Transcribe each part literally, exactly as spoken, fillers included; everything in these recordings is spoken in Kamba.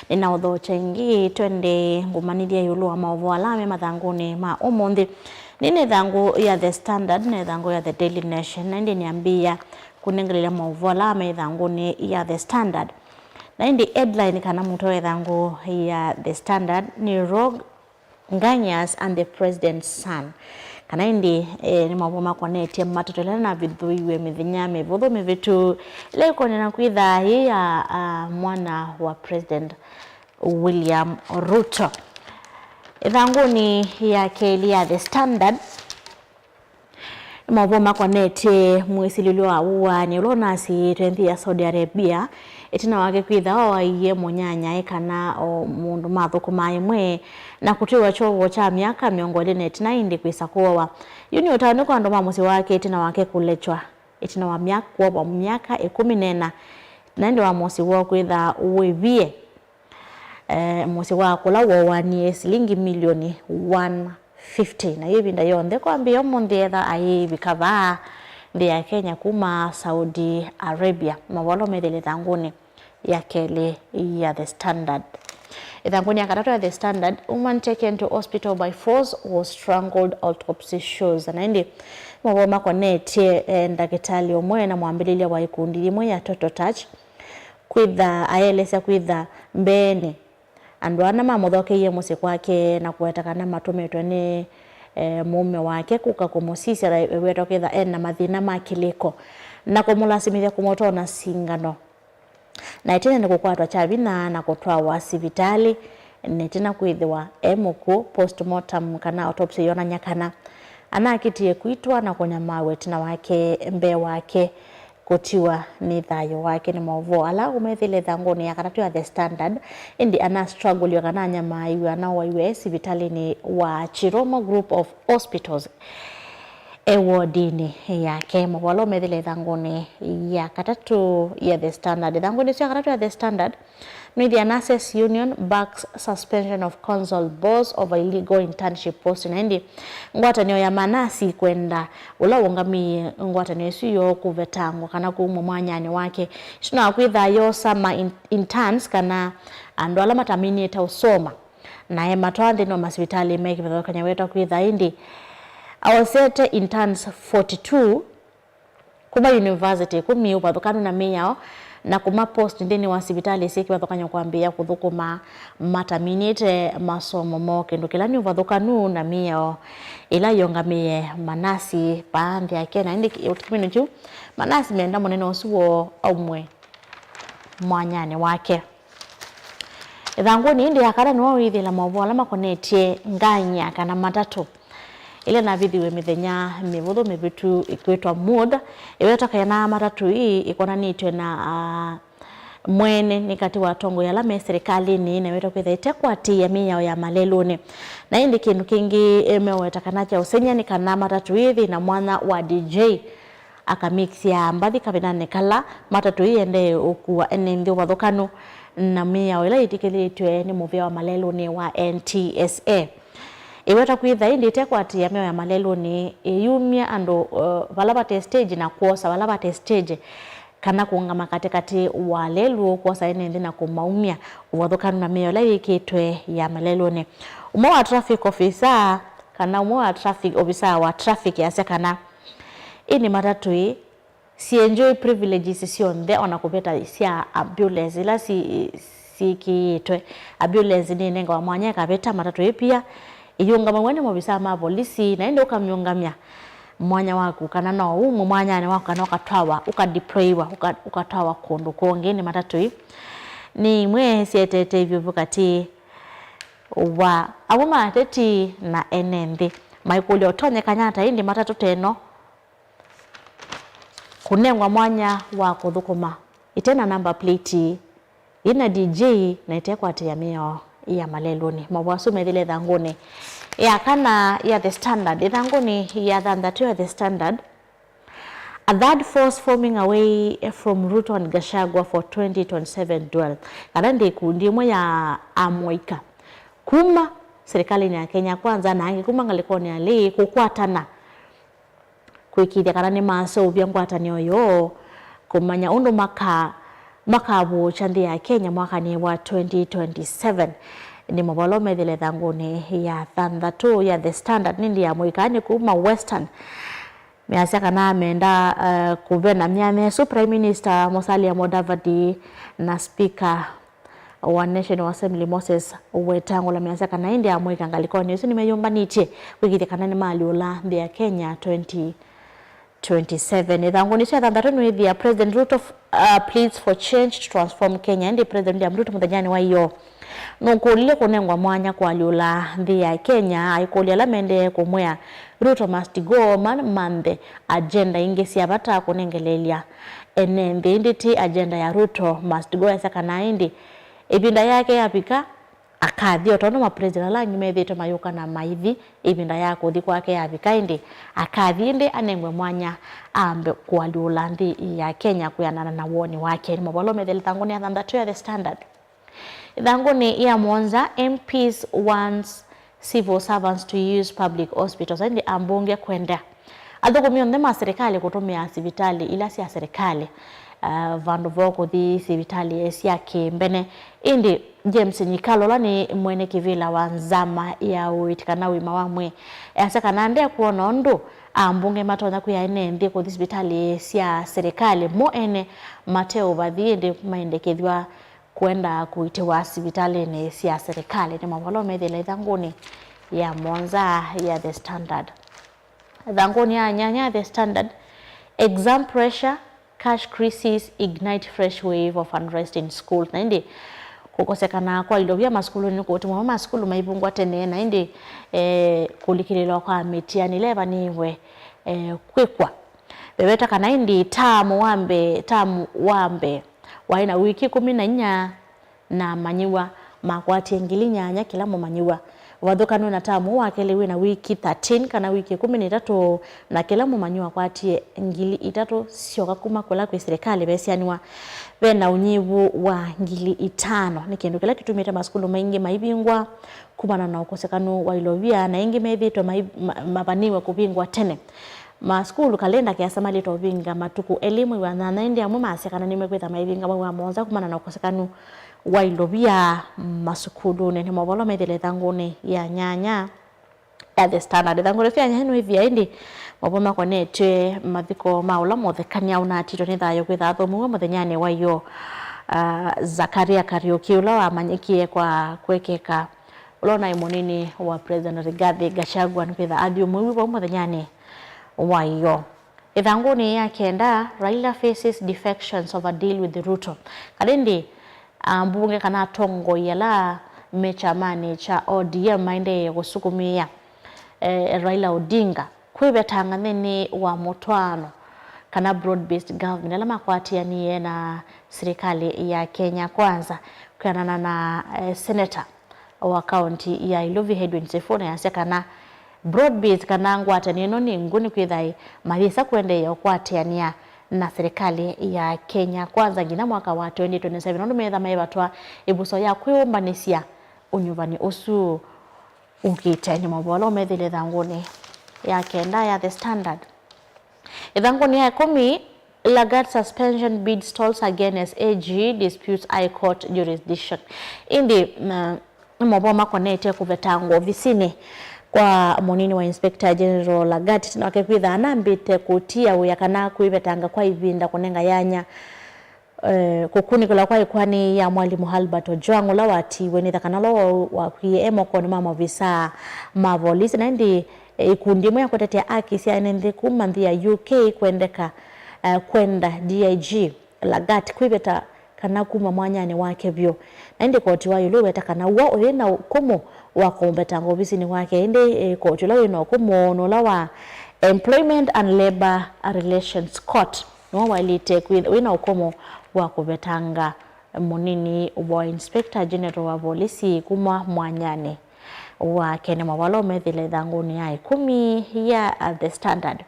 Nĩnaũthokya ĩngĩ, twende ngũmanyĩthye ĩũlũ wa maũvoo ala me mathangũnĩ ma ũmũnthĩ. Nĩ nĩ ĩthangũ ya The Standard na ĩthangũ ya The Daily Nation, na ĩndĩ nĩambĩĩa kũnengelelya maũvoo ala me ĩthangũnĩ ya The Standard. Na ĩndĩ headline kana mũtwe wa ĩthangũ ya The Standard nĩ Rogue Nganyas and the President's Son. Kana ĩndĩ, eh, nĩ maũvoo makonetye matatũ ĩla navithũiwe mĩthenya mĩvũthũ mĩvĩtu, ĩla ĩkonena kwĩtha yĩ ya, ah, mwana wa President William Ruto. Ĩthangũnĩ ya kelĩ ya The Standard, nĩ maũvoo makonetye mwĩsilĩlyo wa ũaani ũla ũnasiĩĩtwe nthĩ ya Saudi Arabia, ĩtina wake kwĩtha oaie mũnyanyae kana o mũndũ mathũkũmaa ĩmwe na kũtw'ĩwa kyovoo kya myaka mĩongo ĩlĩ na ĩtina ĩndĩ kwĩsa kũawa. Yu nĩ ũtanu kwa andũ ma mũsyĩ wake ĩtina wake kũlekywa ĩtina wa myaka, kũovwa myaka ĩkũmi na ĩna, na ĩndĩ wa mũsyĩ woo kwĩtha wĩvie. Eh, mũsyĩ wa kũla wooanie silingi milioni one fifty, na ĩvinda yonthe kwambĩĩa ũmũnthĩ etha ayĩvika vaa nthĩ ya Kenya kuma Saudi Arabia. Maũvoo ala ũmethĩle ĩthangũnĩ ya kelĩ ya The Standard. Ĩthangũnĩ ya katatũ ya The Standard, woman taken to hospital by force was strangled, autopsy shows. Na ĩndĩ maũvoo makonetye, eh, ndakĩtalĩ ũmwe na mwambĩlĩlya wa ĩkundi yĩmwe ya Toto Touch kwĩtha aelesya kwĩtha mbeenĩ andũ ana mamũthokeie mũsyĩ kwake na kũweta kana matũmĩtwe nĩ, eh, mũũme wake kũka kũmũsisya, na eweta kwĩtha ena mathĩna ma kĩlĩko na kũmũlasimĩthya kũmũtona singano. Na ĩtina nĩ kũkwatwa kya vinya na kũtwawa sivitalĩ, na ĩtina kwĩthĩwa e mũkw'ũ, postmortem kana autopsy yonany'a kana anakĩtie kwitwa na kũnyamaaw'a ĩtina wake mbee wake kũtiwa nĩ thayũ wake. Nĩ maũvoo ala ũmethĩle ĩthangũnĩ ya katatũ ya The Standard, ĩndĩ ana struggle kana anyamaaiw'e, anaũaiw'e e sivitalĩnĩ wa Chiromo Group of Hospitals e wodinĩ yake. Maũvoo ala ũmethĩle ĩthangũnĩ ya katatũ ya The Standard. Ĩthangũnĩ ĩsu ya katatũ ya The Standard, Media Nurses Union backs suspension of council boss over illegal internship post. Na ĩndĩ ngwatanĩo ya manasi kwenda ũla ũũngamĩe ngwatanĩo ĩsu yoo kũvetangwa kana kũumwa mwanyanĩ wake. Ĩsu na kwĩtha yosa ma in-, interns kana andũ ala mataminĩte ũsoma. Na ematwaa nthĩnĩ wa masivitalĩ me kĩvathũkany'o wetwa kwĩtha ĩndĩ aosete interns forty-two kuma university ĩkũmi ũvathũkanu na mĩao na kũma post nthĩnĩ wa sivitalĩ syĩ kĩvathũkany'o kwambĩĩa kũthũkũma mataminĩte masomo moo, kĩndũ kĩla nĩ ũvathũkanu na mĩao ĩla yĩũngamĩe manasi vaa nthĩ ya Kenya. Ĩndĩ kĩmĩnĩ kĩu manasi menda mũnene ũsu woo aumwe mwanyanĩ wake. Ĩthangũnĩ ĩndĩ ya kana nĩwe ũithĩla maũvoo ala makonetye ngany'a kana matatũ ĩla navithiwe mĩthenya mĩvũthũ mĩvĩtu ĩkwĩtwa Mood, ĩwetwa kana matatũ ii ĩkonanĩtw'e na, ah, mwene nĩ katĩ wa atongoi ala me serikalĩnĩ na ĩwetwa kwĩtha ĩtekwatĩĩa mĩao ya malelũnĩ. Na ĩndĩ kĩndũ kĩngĩ, eh, meũweta kana kya ũsengy'a nĩ kana matatũ ii yĩna mwanya wa D J akamĩkisya mbathi kavindanĩ kala matatũ ĩendee ũkua ene nthĩ ũvathũkanu na mĩao ĩla yĩtĩkĩlĩtw'e nĩ mũvĩa wa malelũnĩ wa N T S A. Ĩweta kwĩtha ĩndĩ ĩtekwatĩĩa mĩao ya malelũnĩ ĩyumya andũ, uh, vala vate stage na kwosa vala vate stage, kana kũũngama katĩkatĩ wa lelũ kwosa ene nthĩ na kũmaumya ũvathũkanu na mĩao ĩla yĩkĩtwe ya malelũnĩ. Ũmwe wa traffic officer, kana ũmwe wa traffic, officer wa traffic asya kana ĩndĩ matatũ ii syĩ enjoy privileges syonthe, o na kũvĩta sya ambulance ila si-, syĩkĩĩtwe. Ambulance nĩnengawa mwanya ĩkavĩta, matatũ ĩ pia ĩyũngamaw'a nĩ maovisaa ma volisi, na ĩndĩ ũkamĩũngamya mwanya waku, kana no umwe mwanyanĩ waku, kana ũkatwawa, ũkadeployiwa, ũka-, ũkatwawa kũndũ kũngĩ nĩ matatũ ii. Nĩ imwe syetete ivyũvu katĩ wa amwe ma ateti na ene nthĩ. Maikũlya ũtonyekany'a ata ĩndĩ matatũ ta ĩno kũnengwa mwanya wa kũthũkũma ĩte na number plate, yĩna D J na ĩtekwatĩĩa mĩao ya malelũnĩ. Maũvoo asu methĩle ĩthangũnĩ ya kana ya The Standard. Ĩthangũnĩ ya thanthatũ ya The Standard, a third force forming away from Ruto and Gachagua for twenty twenty-seven duel. Kana ndĩ ikundi ĩmwe ya amũika kuma serikalĩnĩ ya Kenya Kwanza na angĩ kuma ngalĩkonĩ ya lĩ kũkwatana kwĩkĩĩthya kana nĩmaseũvya ngwatanĩo yoo, kũmanya ũndũ maka-, makavũũkya nthĩ ya Kenya mwakanĩ wa twenty twenty-seven. Nĩ maũvoo ala ũmethĩle ĩthangũnĩ ya thanthatũ ya The Standard, nĩ ĩndĩ ya mũikaanĩ kuma Western. Measya kana menda, eh, kũvenamya mesu Prime Minister Musalia Mudavadi na Speaker wa National Assembly Moses Wetangula. Measya kana ĩndĩ amũika ngalĩkonĩ ĩsu nĩmeyũmbanĩtye kwĩkĩĩthya kana nĩmalyũla nthĩ ya Kenya twenty twenty-seven. Ĩthangũnĩ sya thanthatũ nĩwĩthĩa President Ruto, uh, pleads for change to transform Kenya. Ĩndĩ President William Ruto mũthenyanĩ wa ĩyoo nũkũlilye kũnengwa mwanya kũalyũla nthĩ ya Kenya, aikũlya ala maendee kũmwĩa Ruto must go mamanthe agenda ingĩ sya vata kũnengeleelya ene nthĩ, ĩndĩ ti agenda ya Ruto must go. Esya kana ĩndĩ ĩvinda yake yavika, akathi, o tondũ mapresident ala angĩ methĩĩtwe mayũka na maithi, ĩvinda ya kũthi kwake yavika, ĩndĩ akathi, ĩndĩ anengwe mwanya ambe kũalyũla nthĩ ya Kenya kwĩanana na woni wake. Nĩ maũvoo methĩle ĩthangũnĩ ya thanthatũ ya The Standard. Ĩthangũnĩ ya mũonza, M Ps wants civil servants to use public hospitals, ĩndĩ ambunge kwenda athũkũmi onthe ma serikali kũtũmĩa sivitalĩ ila sya serikali, ah, vandũ vo kũthi sivitalĩ sya kĩmbene. Ĩndĩ James Nyikalo, ũla nĩ mwene kĩvĩla wa nzama ya ũiiti kana ũima wa mwĩĩ, easya kana ndekwona ũndũ ambunge matonya kwĩa ene nthĩ kũthi sivitalĩ sya serikali mo ene mate ũvathi, ĩndĩ maendekethw'a kwenda kũitĩwa sivitalĩnĩ sya serikali. Nĩ maũvoo ala ũmethĩle ĩthangũnĩ ya mũonza ya The Standard. Ĩthangũnĩ ya nyanya ya The Standard, exam pressure, cash crisis, ignite fresh wave of unrest in schools. Na ĩndĩ kũkosekana kwa ilovia masukulunĩ nĩkũũtuma amwe ma sukulu maivungwa tene, na ĩndĩ, eh, kũlikĩlĩlwa kwa mĩtiani ĩla ĩvanĩĩwe, eh, kwĩkwa. Veveta kana ĩndĩ tamu wa mbee, tamu wa mbee waĩ na wiki ĩkũmi na inya na amanyĩw'a makwatie ngili nyanya kĩla mũmanyĩw'a. Ũvathũkanu na tamu wa kelĩ wĩ na wiki thirteen kana wiki ĩkũmi na itatũ, na kĩla mũmanyĩw'a akwatie ngili itatũ syoka kuma kũla kwĩ silikalĩ vesyanĩwa ve na ũnyivu wa ngili itano. Nĩ kĩndũ kĩla kĩtumĩte masukulu maingĩ maivingwa kumana na ũkosekanu wa ilovia, na ĩngĩ methĩĩtwe mai-, ma-, mavanĩwe kũvingwa tene. Masukulu kalenda keasa malĩte ũvinga matukũ elĩ mwei wa nyanya, ĩndĩ amwe maasya kana nĩmekwĩtha maivinga mwei wa mũonza kumana na ũkosekanu wa ilovia masukulunĩ. Nĩ maũvoo ala methĩle ĩthangũnĩ ya nyanya ya The Standard. Ĩthangũnĩ sya nyanya nĩwĩthĩa ĩndĩ maũvoo makonetye mathiko ma ũla mũthekania ũnatitwe nĩ thayũ kwĩtha athũmũw'a mũthenyanĩ wa ĩyoo, ah, Zakaria Kariuki, ũla wamanyĩkie kwa kwekeka ũla ũnaĩ mũnini wa President Rigathi Gachagua nĩkwĩtha athyũmũiw'e vau mũthenyanĩ wa ĩyoo. Ĩthangũnĩ ya kenda, Raila faces defections over deal with Ruto. Kana ĩndĩ ambunge kana atongoi ala me kyamanĩ kya O D M maendee kũsukumĩa, eh, Raila Odinga kwĩvetanga nthĩnĩ wa mũtwaano kana broad-based government ala makwatĩanie na silikalĩ ya Kenya Kwanza kwĩanana na, eh, senator wa kaunti ya Ilovi Edwin Sifuna yasya kana broad based kana ngwatanĩo ĩno nĩ ngũ nĩkwĩtha ĩ mayĩsa kũendeea ũkwatĩanĩa na silikalĩ ya Kenya Kwanza nginya mwaka wa twenty twenty-seven, nũndũ meĩtha maivatwa ĩvuso ya kwĩũmbanĩsya ũnyuvani ũsu ũkĩte. Nĩ maũvoo ala ũmethĩle ĩthangũnĩ ya kenda ya The Standard. Ĩthangũnĩ ya ĩkũmi, Lagat suspension bid stalls again as A G disputes High Court jurisdiction. Ĩndĩ, na, nĩ maũvoo makonetye kũvetangwa ovisinĩ kwa mũnini wa Inspector General Lagat, ĩtina wake kwĩtha anambĩte kũtia wĩa kana kwĩvetanga kwa ĩvinda kũnenga yanya, eh, kũkunĩkĩlwa kwa ĩkoani ya mwalimũ Albert Ojwang, ũla watiiwe nĩ thakana ũla wa-, wakwie e mokonĩ ma maovisaa ma volisi. Na ĩndĩ, eh, ikundi imwe ya kũtetea aki sya ene nthĩ kuma nthĩ ya U K kwendeka, eh, kwenda D I G Lagat kwĩveta kana kuma mwanyanĩ wake vyũ. Na ĩndĩ koti wa ĩũlũ weta kana ũw'o ũyĩ na ũkũmũ wa kũmũvetanga ovisinĩ wake, ĩndĩ, eh, koti ũla wĩ na ũkũmũ nĩ ũla wa Employment and Labour Relations Court. Nĩwe waĩlĩte kwĩ-, wĩ na ũkũmũ wa kũvetanga mũnini wa Inspector General wa volisi kuma mwanyanĩ wake. Nĩ maũvoo ala ũmethĩle ĩthangũnĩ ya ĩkũmi ya, uh, The Standard.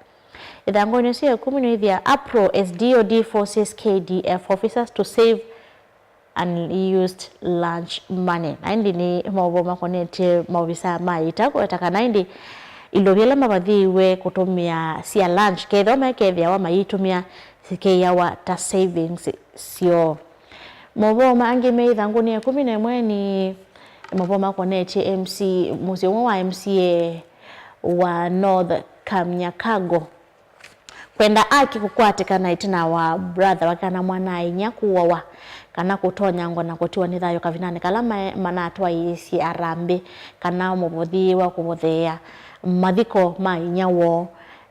Ĩthangũnĩ ĩsu ya ĩkũmi nĩwĩthĩa, Apro as D O D forces K D F officers to save unused lunch money. Na ĩndĩ nĩ maũvoo makonetye maovisaa ma ita kũweta kana ĩndĩ ilovia ila mavathĩiwe kũtũmĩa sya lunch, kethĩwa mekethĩawa mayĩtũmĩa, sikĩawa ta savings syoo. Maũvoo mangĩ me ĩthangũnĩ ya ĩkũmi na ĩmwe nĩ maũvoo makonetye M C, mũsyĩ ũmwe wa M C A wa North Kamnyakago kwenda aki kũkwatĩkana ĩtina wa brother wake kana mwana-a-inyia kũawa kana kũtonyangwa na kũtiwa nĩ thayũ kavindanĩ kala ma-, manatwaĩĩsye harambĩ kana mũvothi wa kũvotheea mathiko ma inyia woo.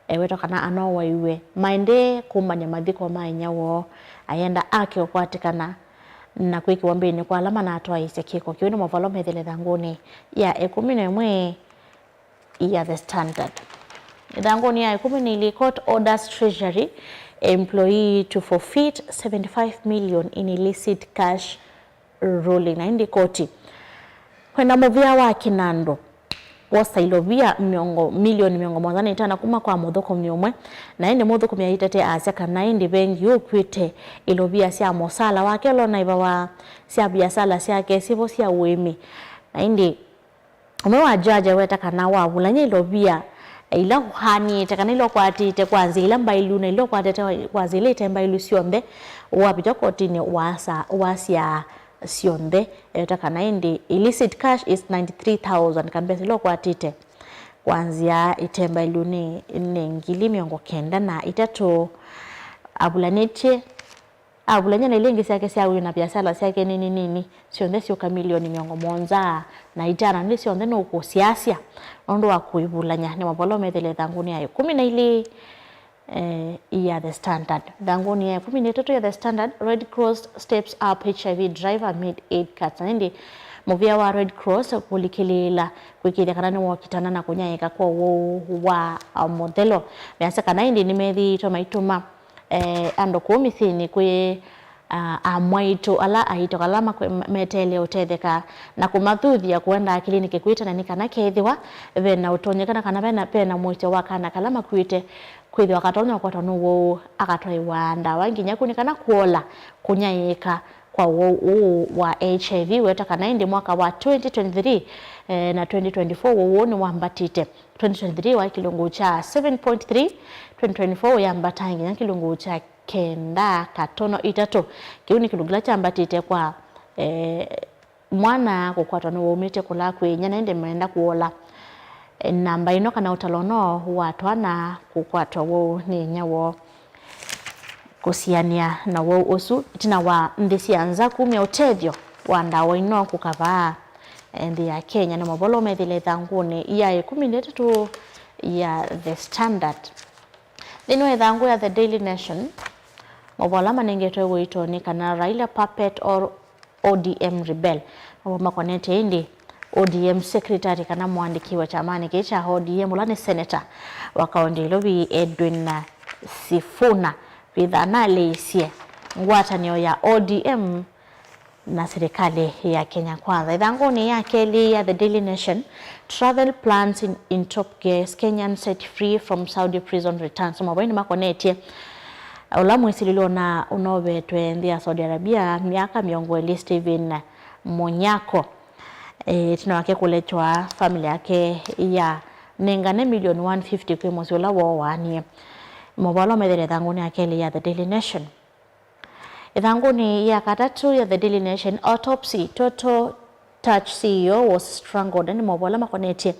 Ewetwa kana anowaiwe maendee kũmbany'a mathiko ma inyia woo, ayenda aki ũkwatĩkana na kwĩkĩwa mbĩnĩ kwa ala manatwaĩĩsye kĩko kĩu, nĩ maũvoo ala methĩle ĩthangũnĩ ya ĩkũmi na ĩmwe ya The Standard. Ĩthangũnĩ ya ĩkũmi na ilĩ, court orders Treasury employee to forfeit seventy-five million in illicit cash ruling. Na ĩndĩ koti kwenda mũvĩa wa kĩnandũ kwosa ilovia mĩongo, milioni mĩongo mũonza na itano kuma kwa mũthũkũmi ũmwe, na ĩndĩ mũthũkũmi aitete asya kana ĩndĩ vengi ũkw'ĩte ilovia sya mũsaala wake ũla ũnaivawa sya viasala syake syĩvo sya ũĩmi. Na ĩndĩ ũmwe wa jaji aweta kana wavulany'a ilovia ila ũhaanĩte kana ila ũkwatĩte kwa nzĩa ila mbailu na ila ũkwatĩte kwa nzĩa ila ite mbailu syonthe, wavika kotinĩ wasa-, wasya syonthe. Eweta kana ĩndĩ illicit cash is ninety-three thousand, kana mbesa ila ũkwatĩte kwa nzĩa ite mbailu nĩ, nĩ ngili mĩongo kenda na itatũ. Avulanĩtye, avulany'a na ila ingĩ syake sya ũĩmi na viasala syake nini nini, syonthe syũka milioni mĩongo mũonza na itano, nĩ syonthe nũkũsiasya nũndũ wa kũivulany'a. Nĩ maũvoo ala methĩle ĩthangũnĩ ya ĩkũmi na ilĩ, eh, ya The Standard. Ĩthangũnĩ ya ĩkũmi na ĩtatũ ya The Standard, Red Cross steps up H I V drive amid aid cuts. Na ĩndĩ mũvĩa wa Red Cross kũlikĩlĩĩla kwĩkĩĩthya kana nĩwokitana na kũnyaĩĩka kwa ũwau wa, ah, mũthelo. Measya kana ĩndĩ nĩmethĩĩtwe maitũma, eh, andũ kũu mĩsyĩnĩ kwĩ, ah, amwaitũ ala aito ala makwe-, meteele ũtetheka na kũmathuthya kũendaa kĩliniki kwĩtana nĩ kana kethĩwa vena ũtonyeka na kana vena, vena mũisyo wa kana kala makuĩte, kwĩthĩwa akatonya ũkwatwa nĩ ũwau akatwaĩwa ndawa nginya kũu nĩ kana kũola kũnyaĩĩka kwa ũwau ũũ wa H I V. Weta kana ĩndĩ mwaka wa twenty twenty-three, eh, na twenty twenty-four ũwau ũũ nĩwambatĩte. Twenty twenty-three waĩ kĩlungu kya seven point three, twenty twenty-four ũyambata nginya kĩlungu kya kenda katono itatũ. Kĩu nĩ kĩlungu kĩla kyambatĩte kwa, eh, mwana kũkwatwa nĩ waumĩte kũla kwĩ inyia na ĩndĩ meenda kũola. Eh, namba ĩno kana ũtalo ũno wa twana kũkwatwa wau nĩ inyia woo. Kũsianĩa na wau ũsu, ĩtina wa nthĩ sya nza kumya ũtethyo wa ndawa ino kũkavaa, eh, nthĩ ya Kenya, nĩ maũvoo ala methĩle ĩthangũnĩ ya ĩkũmi na ĩtatũ ya The Standard. Nthĩnĩ wa ĩthangũ ya The Daily Nation, maũvoo ala manengetwe ũito nĩ kana Raila puppet or O D M rebel. Maũvoo makonetye ĩndĩ O D M secretary kana mũandĩki wa kyamanĩ kĩĩ kya O D M, ũla nĩ seneta wa kaũntĩ ya Nairobi, Edwin Sifuna, kwĩtha naleisye ngwatanĩo ya O D M na silikalĩ ya Kenya Kwanza. Ĩthangũnĩ ya kelĩ ya The Daily Nation, travel plans in, in top gear, Kenyan set free from Saudi prison returns. Maũvoo nĩ makonetye ũla mwĩsilĩlyo ũna ũnovetwe nthĩ ya Saudi Arabia myaka mĩongo ĩlĩ, Stephen Munyako, eh, ĩtina wake kũlekywa, family yake ya nengane milioni one fifty kwĩ mũsyĩ ũla woo waanie. Maũvoo ala methĩle ĩthangũnĩ ya kelĩ ya The Daily Nation. Ĩthangũnĩ ya katatũ ya The Daily Nation, autopsy, Toto Touch C E O was strangled. Nĩ maũvoo ala makonetye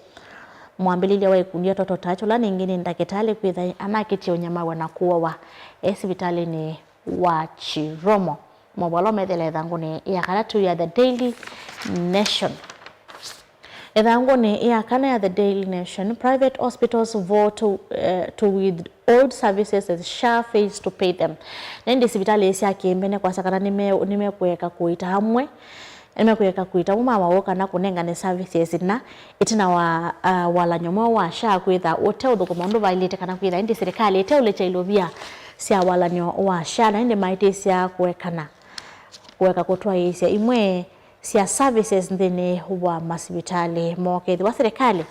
mwambĩlĩlya wa ikundi ya Toto Touch, ũla ningĩ nĩ ndakĩtalĩ, kwĩtha anakĩtie ũnyamawa na kũawa e sivitalĩnĩ wa Chiromo. Maũvoo ala methĩle ĩthangũnĩ ya katatũ ya The Daily Nation. Ĩthangũnĩ ya kana ya The Daily Nation, private hospitals vow to, eh, to withhold services as SHA fails to pay them. Na ĩndĩ sivitalĩ sya kĩmbene kwasya kana nĩme-, nĩmekũeka kũita amwe, nĩmekũeka kũita amwe ma maũũ kana kũnengane services na ĩtina wa, ah, walany'o mweũ wa SHA kwĩtha ũte ũthũkũma ũndũ vaĩlĩte kana kwĩtha ĩndĩ silikalĩ ĩteũlekya ilovia sya walany'o wa SHA, na ĩndĩ maĩtĩsya kũekana, kũeka kũtwaĩĩsya imwe sya services nthĩnĩ wa masivitalĩ moo kethĩwa silikalĩ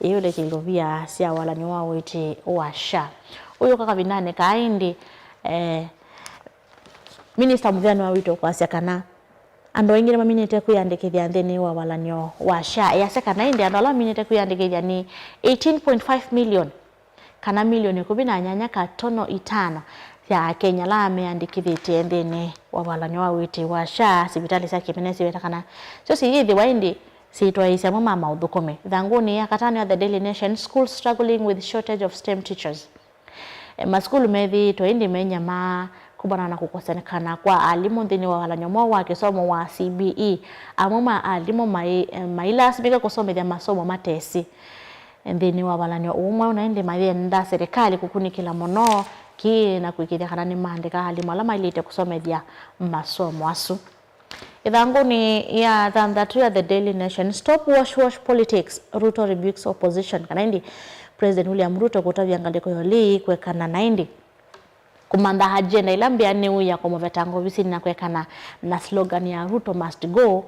ĩyũlekya ilovia sya walany'o wa ũiiti wa SHA. Ũyũka kavindanĩ kaa ĩndĩ, eh, minista mũvea nĩwawĩtwe kwasya kana andũ aingĩ nĩmaminĩte kwĩyandĩkĩthya nthĩnĩ wa walany'o wa SHA. Easya kana ĩndĩ andũ ala maminĩte kwĩyandĩkĩthya nĩ eighteen point five million, kana milioni ĩkũmi na nyanya katono itano, sya Akenya ala meandĩkĩthĩtye nthĩnĩ wa walany'o wa ũiiti wa SHA, sivitalĩ sya kĩmene siweta kana syo siyĩthĩwa ĩndĩ siitwaĩĩsya amwe ma maũthũkũmi. Ĩthangũnĩ ya katano ya The Daily Nation, schools struggling with shortage of STEM teachers. E, masukulu methĩĩtwe ĩndĩ menyamaa kumana na kũkosekana kwa alimũ nthĩnĩ wa walany'o mwaũ wa kĩsomo wa C B E. Amwe ma alimũ mai-, e, mailasimĩka kũsomethya masomo matesĩ nthĩnĩ wa walany'o ũũ mwaũ, na ĩndĩ mayenda serikali kũkunĩkĩla mũno kĩĩ na kũĩkĩĩthya kana nĩmaandĩka alimũ ala maĩlĩte kũsomethya masomo asu. Ĩthangũnĩ ya thanthatũ ya The Daily Nation, stop wash wash politics, Ruto rebukes opposition. Kana ĩndĩ President William Ruto kũtavya ngalĩko ya ũlei kwekana na ĩndĩ kũmantha agenda ĩla mbĩanĩu ya kũmũvetanga ovisinĩ na kwekana na slogan ya Ruto must go.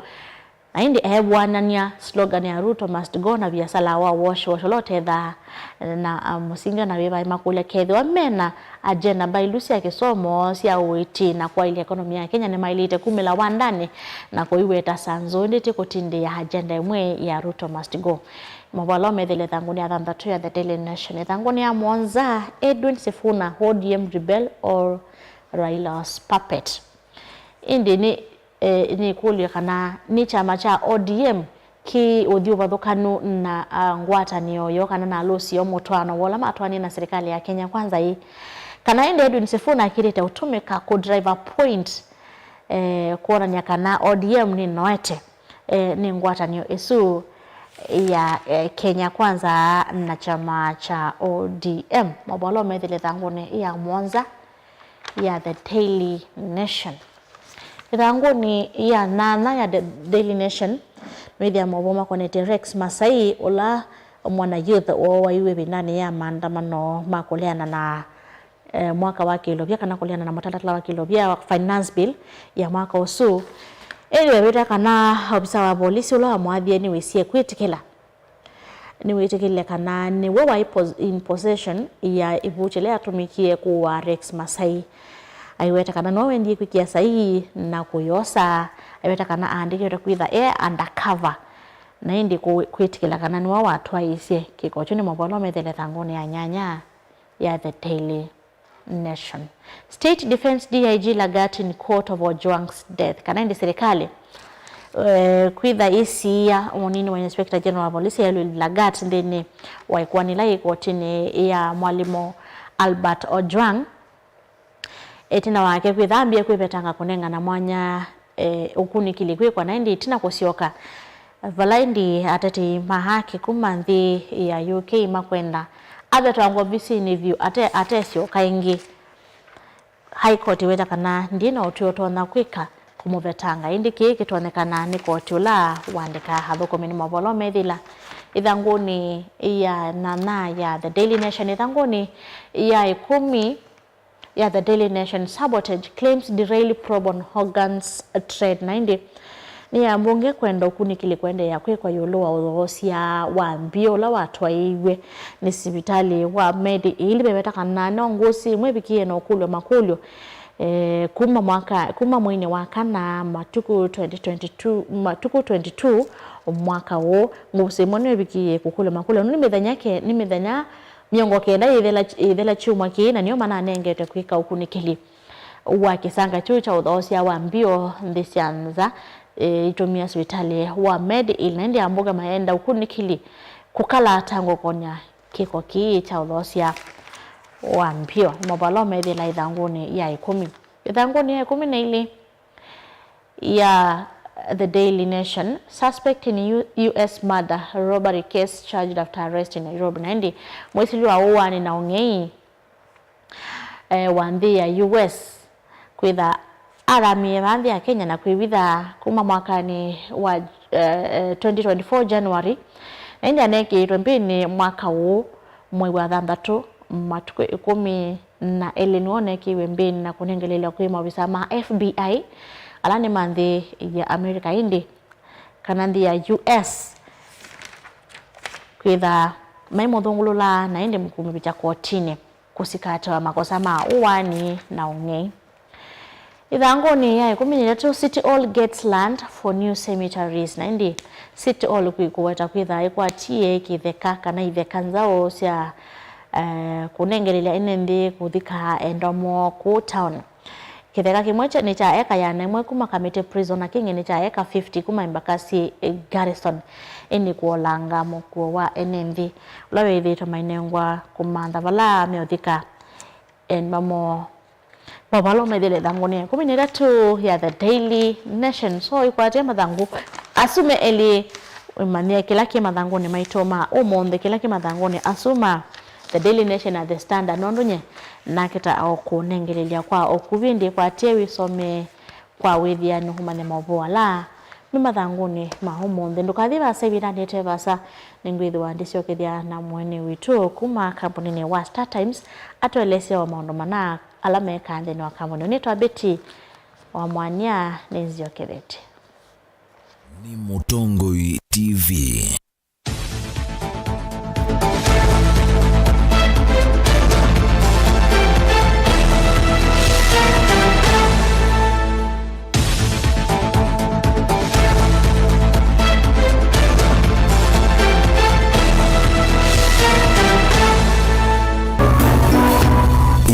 Na ĩndĩ eevũanany'a slogan ya Ruto must go na viasala wa wash wash ũla ũtethaa na, a, mũsingi ona wĩvaĩ makũlya kethĩwa mena agenda mbailu sya kĩsomo, sya ũiiti na kwaĩlya ekonomi ya Kenya nĩmaĩlĩte kumĩla wandanĩ na kũiweta sanzũ, ĩndĩ ti kũtindĩĩa agenda ĩmwe ya Ruto must go. Maũvoo ala ũmethĩle ĩthangũnĩ ya thanthatũ ya The Daily Nation. Ĩthangũnĩ ya mũonza, Edwin Sifuna, O D M rebel or Raila's puppet? Ĩndĩ nĩ, e, nĩ ĩkũlyo kana nĩ kyama kya O D M kĩ ũthyũ vathũkanu na, a, ngwatanĩo yoo kana na alũsi yoo mũtwaano wa ũla matwaanie na silikalĩ ya Kenya Kwanza ĩĩ? Kana ĩndĩ Edwin Sifuna akĩlĩte ũtũmĩka kũ drive a point, e, kwonany'a kana O D M nĩnoete, e, nĩ ngwatanĩo ĩsu ya, e, Kenya Kwanza na kyama kya O D M? Maũvoo ala ũmethĩle ĩthangũnĩ ya mũonza ya The Daily Nation. Ĩthangũnĩ ya nyanya ya The Daily Nation, nĩwĩthĩa maũvoo makonetye Rex Masai, ũla mwana youth wooaiwe ĩvindanĩ ya maandamano ma kũleana na, eh, mwaka wa kĩlovya kana kũleana na mũtalatala wa kĩlovya wa finance bill ya mwaka ũsu. Ĩndĩ wewĩta kana ovisa wa volisi ũla wamwathie nĩwĩsie kwĩtĩkĩla Nĩwĩtĩkĩlile kana nĩwe waĩ pos-, in possession ya ĩvuti ĩla yatũmĩkie kũũa Rex Masai. Aiweta kana nĩwe wendie kwĩkĩa saii na kũyosa. Aiweta kana aandĩkĩtwe kwĩtha e undercover, na ĩndĩ kũ-, kwĩtĩkĩla kana nĩwe watwaĩĩsye kĩko kyu nĩ maũvoo ala ũmethĩle ĩthangũnĩ ya nyanya ya The Daily Nation. State Defence D I G Lagat in court of Ojwang's death. Kana ĩndĩ silikalĩ, eh, kwĩtha ĩsiĩa mũnini wa Inspector General wa Police Elwin Lagat nthĩnĩ wa ĩkoani ĩla yĩ kotinĩ ya mwalimũ Albert Ojwang, ĩtina wake kwĩtha ambie kwĩvetanga kũnengana mwanya eh, ũkunĩkĩli kwĩkwa na ĩndĩ ĩtina kũsyoka vala ĩndĩ atetei ma haki kuma nthĩ ya U K makwenda avetangwe ovisinĩ vyũ ate-, atesyoka ĩngĩ. High Court ĩweta kana ndĩ na ũtwi ũtonya kwĩka kũmũvetanga, ĩndĩ kĩĩ kĩtonyekana nĩ koti ũla waandĩka athũkũmi nĩ maũvoo ala ũmethĩla ĩthangũnĩ ya nyanya ya The Daily Nation. Ĩthangũnĩ ya ĩkũmi ya The Daily Nation, sabotage claims derail probe on Hogan's trade. Na ĩndĩ nĩ ya mbunge kwenda ũkunĩkĩli kũendeea kwĩkwa ĩũlũ wa ũthoosya wa mbio ũla watwaĩiw'e nĩ sivitalĩ wa Medi Hill. Veveta kana no ngũsĩ ĩmwe ĩvikĩĩe na ũkũlw'a makũlyo, eh, kuma mwaka, kuma mweinĩ wa kana matukũ twenty twenty-two, matukũ twenty-two mwaka ũũ. Ngũsĩ ĩmwe nĩyo ĩvikĩĩe kũkũlw'a makũlyo. Nĩ mĩthenya ke-, nĩ mĩthenya mĩongo kenda yĩthela, yĩthela kyumwa kĩĩ, na nĩo mananengetwe kwĩka ũkunĩkĩli wa kĩsanga kyu kya ũthoosya wa mbio nthĩ sya nza, e, itũmĩa sivitalĩ wa Medi Hill, na ĩndĩ ambunge mayenda ũkunĩkĩli kũkala atangũkony'a kĩko kĩĩ kya ũthoosya wa mbio. Maũvoo ala ũmethĩla ĩthangũnĩ ya ĩkũmi. Ĩthangũnĩ ya ĩkũmi na ilĩ ya The Daily Nation, suspect in U-, U S murder robbery case charged after arrest in Nairobi. Na ĩndĩ mwĩsĩli wa ũaani na ũng'ei, eh, wa nthĩ ya U S kwĩtha athamie vaa nthĩ ya Kenya na kwĩvitha kuma mwakanĩ wa, eh, eh, twenty twenty-four January, na ĩndĩ aneekĩĩtwe mbĩnĩ mwaka ũũ mwei wa thanthatũ, matukũ ĩkũmi na elĩ nĩw'o ũneekĩiwe mbĩnĩ na kũnengeleelwa kwĩ maovisa ma F B I ala nĩ ma nthĩ ya America, ĩndĩ kana nthĩ ya U S kwĩtha maimũthũngũlũla na ĩndĩ kũmũvikya kotinĩ kũsikatawa makosa ma ũaani na ũng'ei. Ĩthangũnĩ ya ĩkũmi na itatũ, City Hall gets land for new cemeteries. Na ĩndĩ City Hall kwĩ kũweta kwĩtha ĩkwatie kĩtheka kana itheka nzaũ sya eh, kũnengelelya ene nthĩ kũthika endwa moo kũu town. Kĩtheka kĩmwe kya, nĩ kya eka ĩana ĩmwe kuma Kamiti Prison na kĩngĩ nĩ kya eka fifty kuma Embakasi Garrison, ĩndĩ kũolanga mũkuo wa ene nthĩ ũla wĩthĩĩtwe mainengwa kũmantha vala meũthika endwa moo. Maũvoo ala maĩthĩle ĩthangũnĩ ya ĩkũmi na ĩtatũ ya The Daily Nation. So, ĩkwatĩe mathangũ asu me elĩ, ĩmanyĩe kĩla kĩ mathangũnĩ maitũ ma ũmũnthĩ, kĩla kĩ mathangũnĩ asu ma The Daily Nation na The Standard, nũndũ nye nakĩta o kũnengelelya kwa ũkuvĩ, ndĩkwatĩe wĩsomee kwa wĩthĩano ũmanye maũvoo ala me mathangũnĩ ma ũmũnthĩ. Ndũkathi vaasa, ĩvindanĩ ĩte vaasa nĩngwĩthĩwa ndĩsyokethya na mũeni witũ kuma kambuninĩ wa Star Times atũelesye o maũndũ mana ala mekaa nthĩnĩ wa kambuni. Nĩtwa Betty wa Mwania, nĩnzyokethetye. Nĩ Mũtongoi T V.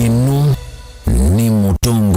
Ĩno nĩ Mũtongoi